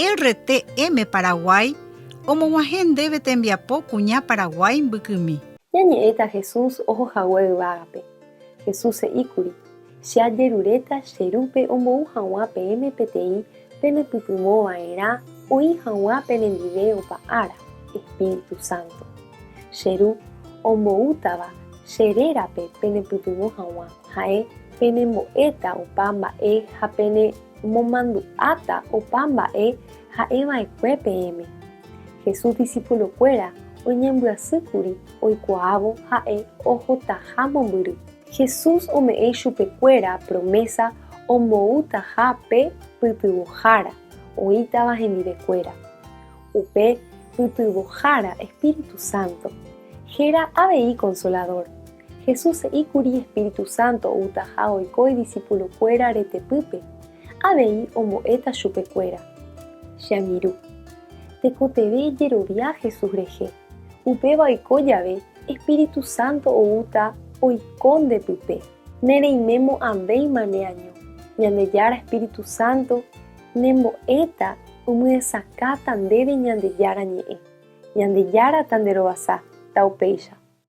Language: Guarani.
RTM Paraguay omog̃uahẽ ndéve tembiapo kuña Paraguái mbykymi. Ñañe'ẽta Jesús oho hague yvágape. Jesús he'íkuri, Che ajeruréta che Rúpe ombou hag̃ua peẽme peteĩ penepytyvõ va'erã oĩ hag̃ua penendive opa ára, Espíritu Santo. Che Ru omboútava che rérape penepytyvõ hag̃ua, ha'e penembo'éta opa mba'e ha pene momandu'áta opa mba'e ha'e va'ekue peẽme. Jesús disipulokuéra oñembyasýkuri oikuaávo ha'e ohotaha mombyry. Jesús ome'ẽ ichupekuéra promésa omboútaha pe Pytyvõhára oĩtava hendivekuéra. Upe Pytyvõhára Espíritu Santo. Héra avei Consolador. Jesús he'i kuri Espíritu Santo outaha oiko idisipulokuéra retepýpe, avei ombo'éta chupekuéra. Che angirũ, tekotevẽ ejerovia Jesús rehe. Upéva oiko jave, Espíritu Santo oúta oiko nde pype. Ne reime mo'ãvéima neaño. Ñandejára Espíritu Santo nembo'éta omyesakãta ndéve Ñandejára ñe'ẽ. Ñandejára tanderovasa, taupéicha.